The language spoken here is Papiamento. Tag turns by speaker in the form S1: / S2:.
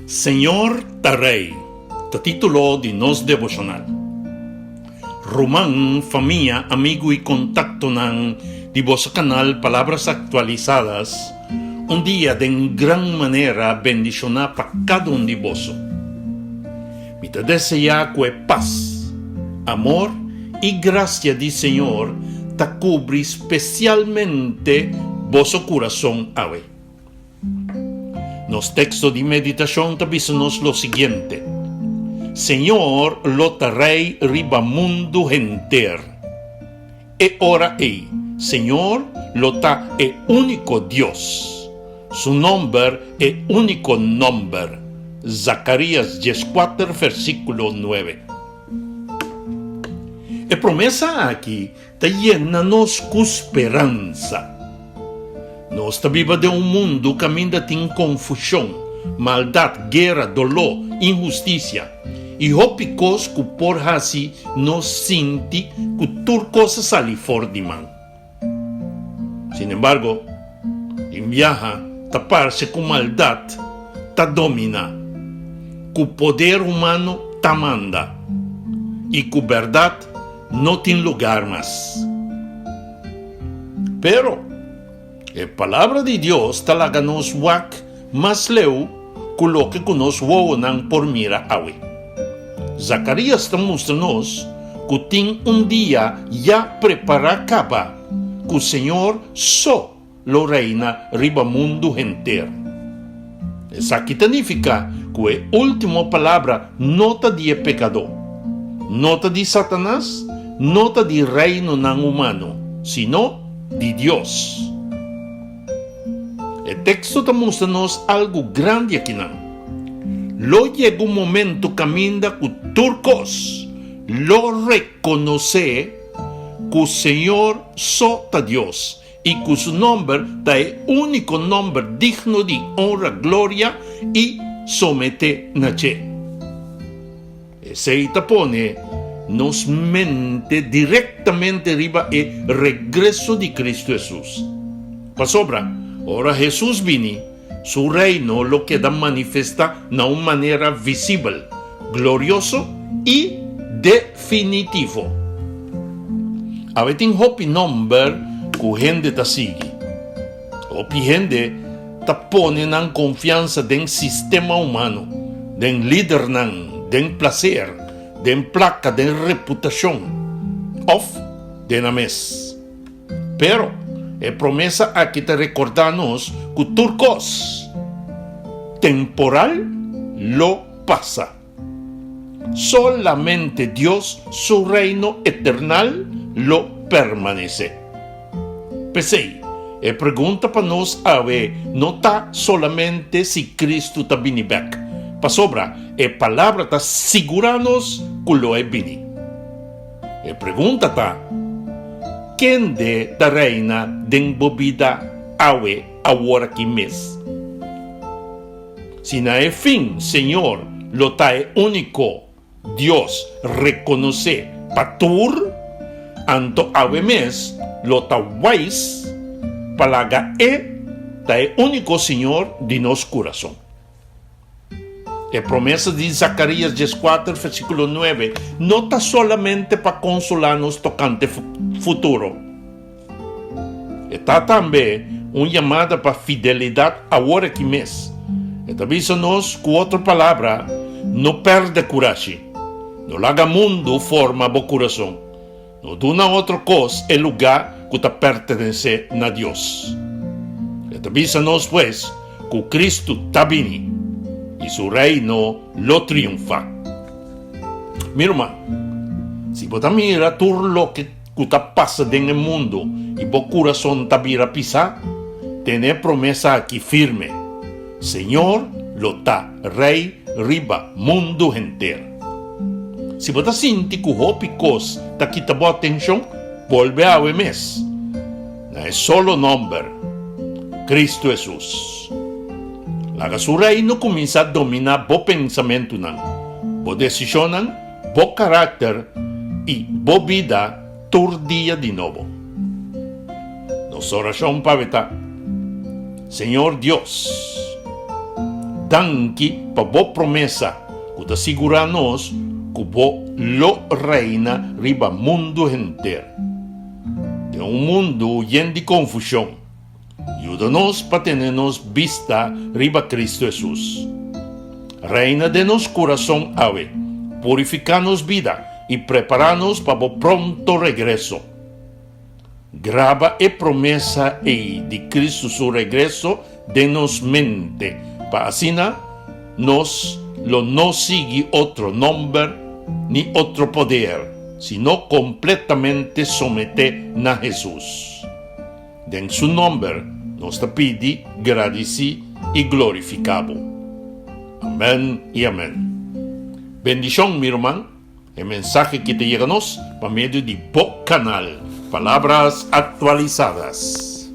S1: Señor ta Rey ta título di nos devoshonal. Ruman, famia, amigu i kontaktonan di boso kanal Palabras Actualizadas, un dia den gran manera bendishoná pa kada un di boso. Mi ta deseá ku e pas, amor i grasia di Señor ta kubri spesialmente boso kurason awe. Nos teksto di meditashon ta bisa nos lo siguiente, Señor lo ta Rei riba mundu henter. E ora ei, Señor lo ta e úniko Dios. Su nòmber e úniko nòmber. Zakarías dieskuater versíkulo nuebe. E promesa aki ta yena nos ku speransa. Nos ta biba den un mundu kaminda tin konfushon, maldat, guera, doló, inhustisia i hopi kos ku por hasi nos sinti ku tur kos a sali for di man. Sinembargo, tin biaha ta parse ku maldat ta dominá, ku poder humano ta manda i ku bèrdat no tin lugar mas. Pero, e Palabra di Dios ta laga nos wak mas leu ku loke ku nos wowonan por mira awe. Zakarías ta mustra nos ku tin un dia ya prepará kaba ku Señor so lo reina riba mundu henter. Esaki ta nifiká ku e último palabra no ta di e pekadó, no ta di Satanas, no ta di reinonan humano, sino di Dios. E teksto ta mustra nos algu grandi akinan. Lo yega un momento kaminda ku tur kos lo rekonosé ku Señor so ta Dios i ku su nòmber ta e úniko nòmber digno di onra, gloria i someté na dje. Esei ta pone nos mente direktamente riba e regreso di Kristu Hesus. Pasobra, ora Hesus bini, su Reino lo keda manifestá na un manera visibel, glorioso i definitivo. Awe tin hopi nòmber ku hende ta sigui. Hopi hende ta pone nan konfiansa den sistema humano, den lidernan, den plaser, den plaka, den reputashon òf den nan mes. Pero, e promesa aki ta rekordá nos ku tur kos temporal lo pasa. Solamente Dios su Reino eternal lo permanesé. P'esei, e pregunta pa nos awe no ta solamente si Cristo ta bini bèk, pasobra e Palabra ta sigurá nos ku lo e bini. E pregunta ta, Kende ta reina den bo bida awe, aworakí mes? Si na e fin Señor lo ta e úniko Dios rekonosé pa tur, anto awe mes lo ta wais pa laga E ta e úniko Señor di nos kurason. E promesa di Zakarías dieskuater versíkulo nuebe no ta solamente pa konsolá nos tokante futuro. E ta tambe un yamada pa fidelidat awor aki mes. E ta bisa nos, ku otro palabra, no pèrdè kurashi. No laga mundu forma bo kurason. No duna otro kos e lugá ku ta pertenesé na Dios. E ta bisa nos, pues, ku Kristu ta bini i su Reino lo triunfá. Mi ruman, si bo ta mira tur loke ku ta pasa den e mundu i bo kurason ta bira pisá, tene e promesa aki firme, Señor lo ta Rei riba mundu henter. Si bo ta sinti ku hopi kos ta kita bo atenshon, bolbe awe mes na e solo nòmber, Kristu Hesus. Laga su Reino kuminsá dominá bo pensamentunan, bo desishonnan, bo karakter i bo bida tur dia di nobo. Nos orashon pa ta. Señor Dios, danki pa bo promesa ku ta sigurá nos ku bo lo reina riba mundu henter. Den un mundu yen di konfushon, yuda nos pa tene nos bista riba Kristu Hesus. Reina den nos kurason awe, purifiká nos bida i prepará nos pa bo pronto regreso. Graba e promesa ei di Cristo su regreso den nos mente, pa asina nos lo no sigui otro nomber ni otro poder, sino completamente someté na Jesus. Den su nomber nos ta pidi, gradici i glorifica bo. Amen i amen. Bendicion, mi ruman. E mensahe ki ta yega nos pa medio di bo kanal Palabras Actualizadas.